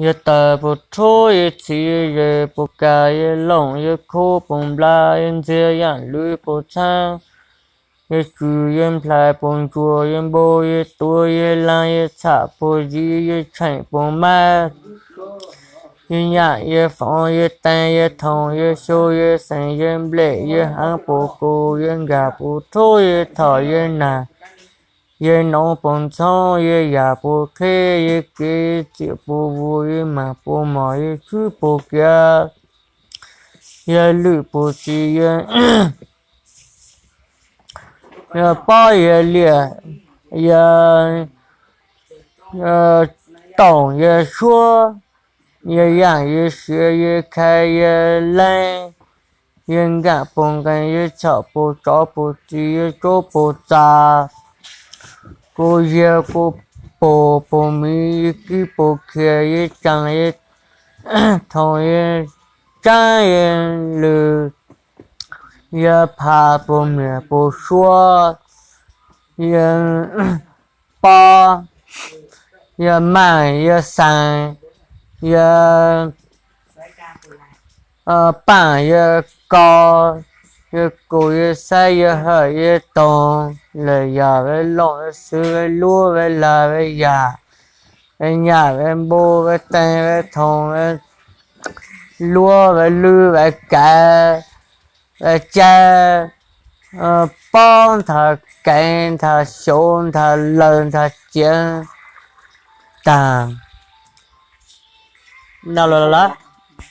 Yawg tawm puas rhuav, yawg txhiv yawg zes puas kas, yawg looj yawg khub puas nplas, yawg ntxiag yaam lwv puas txhaab, yawg tsws yawg nplhais puas ntsuas, yawg npau yawg tuav, yawg laag yawg txham puas ziv, yawg tsheem puas mab, yawg nyam yawg foov, yawg tees yawg thoom, yawg xyu yawg xeem, yawg nplej yawg haav puas kus, yawg nkag puas rhuav, yawg thom yawg nag, yawg noov puas ntxhoob, yawg yam puas qheb, yawg kev yawg txiam puas vus, yawg maag puas mos, yawg tshwb puas kiav, yawg lwj puas txi, yawg pob yawg liam, yawg toom yawg suab, yawg yaam yawg siav, yawg khais yawg leeb, yawg nkaam puas nqees, yawg txhom puas tsov puas txi, yawg tsuab puas txas, kuv yawg kuv pus puas miv, yawg kib puas khiav, yawg tsaas yawg thoom, yawg tsaab yawg lws, yawg phas puas miam puas suab, yawg pob, yawg maaj yawg xaas, yawg paam yawg kos, yawg kus yawg xaib yawg hawm yawg toog, lawm yam ve looj ve xwv ve luab ve lag ve yam, ve nyam ve npu ve tees ve thoom ve luab ve lwj ve kav ve cai, pob nthav kev nthav xyuv nthav lawm nthav ciav taag.